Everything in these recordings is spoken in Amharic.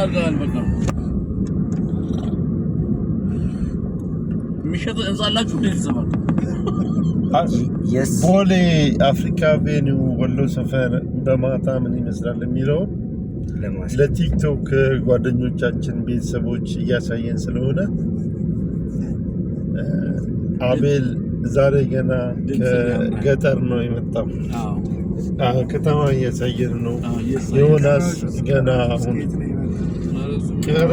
አድርገሃል። በቃ የሚሸጥ ህንጻ አላችሁ እንዴ? ሰፈር? Yes. ቦሌ አፍሪካ Avenue ወሎ ሰፈር በማታ ምን ይመስላል የሚለውን ለቲክቶክ ጓደኞቻችን ቤተሰቦች እያሳየን ስለሆነ፣ አቤል ዛሬ ገና ከገጠር ነው የመጣው። ከተማ እያሳየን ነው። ዮናስ ገና አሁን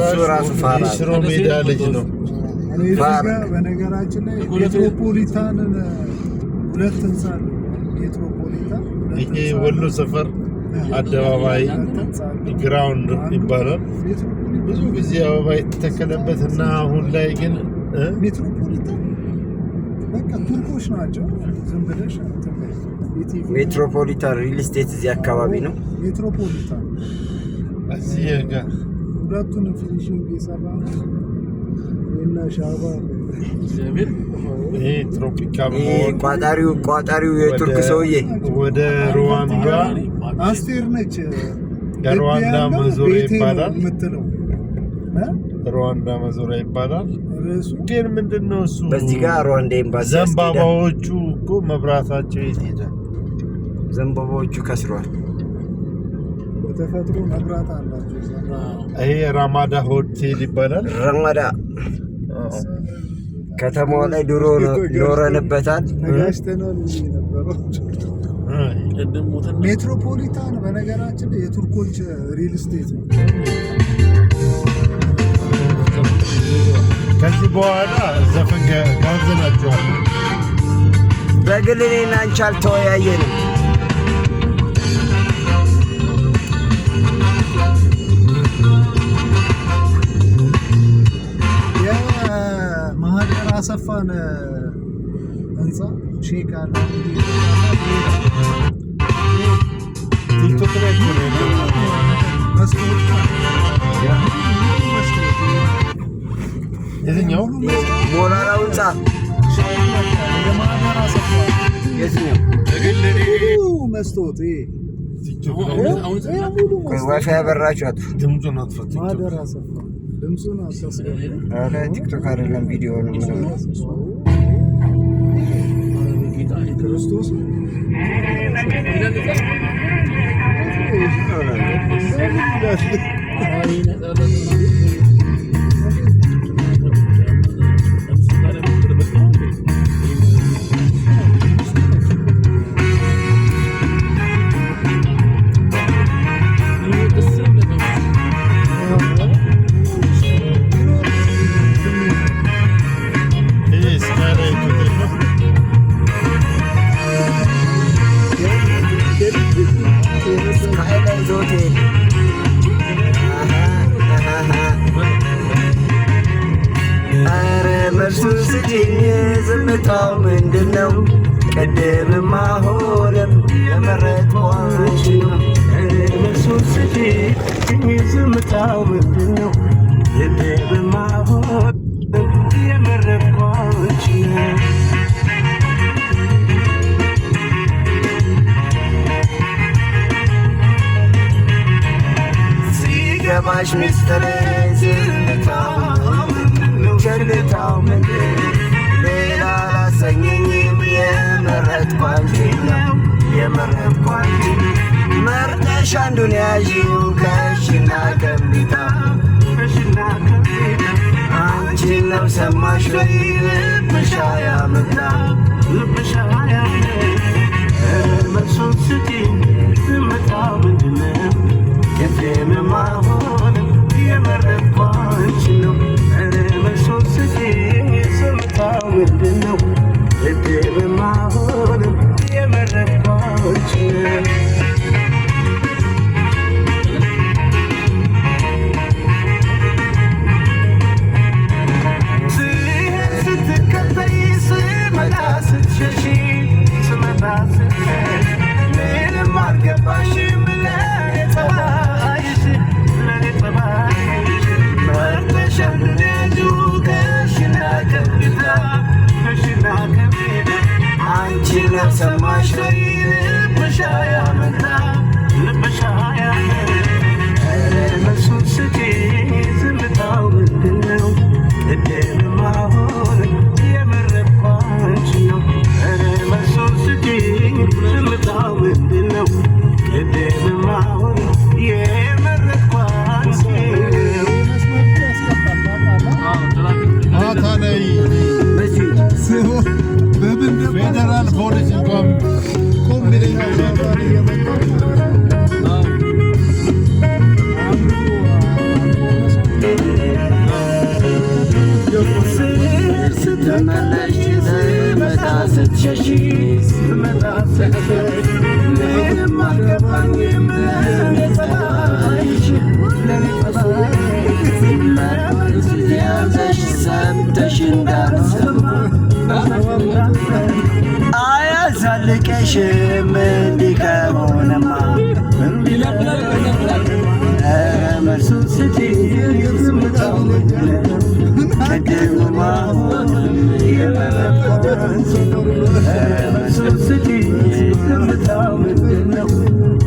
እሱ ራሱ ፋራ ነው። የሽሮ ሜዳ ልጅ ነው። እኔ እዚህ ጋር በነገራችን ላይ ሜትሮፖሊታንን ሁለት ህንፃ አለው። ሜትሮፖሊታን ሁለት ይሄ ህንፃ ወሎ አለው። ሰፈር አደባባይ ሁለት ህንፃ አለው። Ground ይባላል። ሜትሮፖሊታን ብዙ ጊዜ አበባ የተተከለበት እና አሁን ላይ ግን ሜትሮፖሊታን በቃ ቱርኮች ናቸው። ዝም ብለሽ እንትን በይ። ኢቲቪ ሜትሮፖሊታን ሪል ስቴት እዚህ አካባቢ ነው። ሜትሮፖሊታን እዚህ ጋር ሁለቱን finishing የሰራ ነው እና ሻባ። እግዚአብሔር። ይሄ ትሮፒካል ይሄ ሞል ቋጣሪው የቱርክ ሰውዬ። ወደ ሩዋንዳ አስቴር ነች። የሩዋንዳ ልብ ያለው መዞሪያ ቤቴ ነው ይባላል። የምትለው እ? ሩዋንዳ መዞሪያ ይባላል። ርዕሱ ግን ምንድን ነው እሱ? በዚህ ጋር ሩዋንዳ ኤምባሲ ያስኬዳል። ዘንባባዎቹ እኮ መብራታቸው የት ሄደ? ዘንባባዎቹ ከስሯል። በተፈጥሮ መብራት አላቸው። እዛ ይሄ ራማዳ ሆቴል ይባላል። ረማዳ ከተማዋ ላይ ድሮ ኖረንበታል። ተጋጭተናል ብዬ ነበረው። ቅድም ሞተን። ሜትሮፖሊታን በነገራችን ላይ የቱርኮች ሪል ስቴት ነው። ከዚህ በኋላ ዘፈን ጋብዘናችኋል። በግል እኔና አንቺ አልተወያየንም። የማህደር አሰፋን ህንፃ ሼክ አለ። ቲክቶክ ላይ እኮ ነው ያለው። መስታወት መስታወት የትኛው? ሞላላው ህንፃ። የማህደር አሰፋ የትኛው? ሙሉ መስታወት ይሄ ቲክቶክ ላይ አሁን ይሄ ሙሉ መስታወት። ዋይፋይ ያበራችሁ አጥፉ። ድምፁን አጥፋ። ቲክቶክ ማህደር አሰፋ ድምፁን አታስገባ። ኧረ ቲክቶክ አይደለም፣ ቪዲዮ ነው። ምንም ክርስቶስ። ይሄ ስካይላይት ሆቴል ነው። ስካይላይት ሆቴል። አሃ፣ ኧረ መልሱን ስጪኝ፣ ዝምታው ምንድን ነው? ቅድምም አሁንም የመረጥኩት አንቺን ነው። ኧረ መልሱን ስጪኝ፣ ዝምታው ምንድን ነው? ቅድምም አሁንም የመረጥኩት አንቺን ነው። ሲገባሽ ሚስጥሬ፣ ዝምታው ምንድነው? ቸልታው ምንድን ሌላ አላሰኘኝም። የመረጥኩ አንቺን ነው፣ የመረጥኩ አንቺን። መርጠሽ አንዱን ያዢው ከእሺና ከእምቢታ። አንቺን ነው፣ ሰማሽ ወይ? ልብሽ አያምታ፣ ልብሽ አያምታ። መልሱን ስጪኝ፣ ዝምታው ምንድነው? ቅድምም አሁንም የመረጥኩ አንቺን ነው። ኧረ መልሱን ስጪኝ፣ ዝምታው ምንድነው? ቅድምም አሁንም የመረጥኩ አንቺን ነው። ስሄድ ስትከተይ፣ ስመጣ ስትሸሺ፣ ስመጣ ስትሸሺ፣ ምንም አልገባሽም ለኔ ጸባይሽ፣ ለኔ። ስትመለሽ ስመጣ ስትሸሺ፣ ስመጣ ስትሸሺ፣ ምንም አልገባኝም ለኔ ጸባይሽ፣ ለኔ ጸባይሽ። ያዘሽ ሰምተሽ እንዳልሰማ አያዛልቀሽም እንዲህ ከሆነማ። ኧረ መልሱን ስጪኝ፣ ዝምታው ምንድነው? ቅድምም አሁንም የመረጥኩት አንቺን ነው። ኧረ መልሱን ስጪኝ፣ ዝምታው ምንድነው?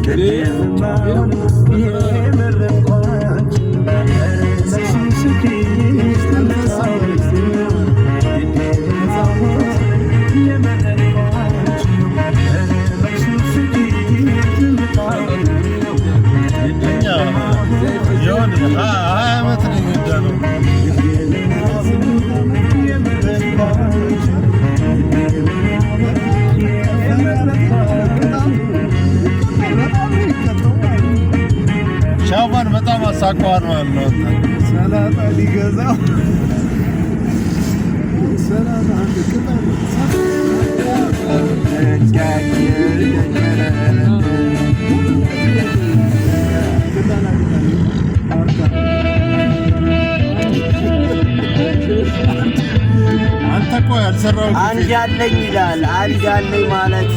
ቅድምም አሁንም የመረጥኩት አንቺን ነው። ኧረ መልሱን ስጪኝ፣ ዝምታው ምንድነው? ቅድምም አሁንም የመረጥኩት አንቺን ነው። ኧረ መልሱን ስጪኝ፣ ዝምታው ምንድነው? እኛ የሆነ 20 ዓመት ነው የነዳነው። ሻባን በጣም አሳቀዋል ማለት ነው። አንተ ሰላጣ ሊገዛ ሰላጣ አንድ ቅጠል። ቅጠላ ቅጠል። አንተ እኮ ያልሰራው አንድ ያለኝ ይላል። አንድ ያለኝ ማለት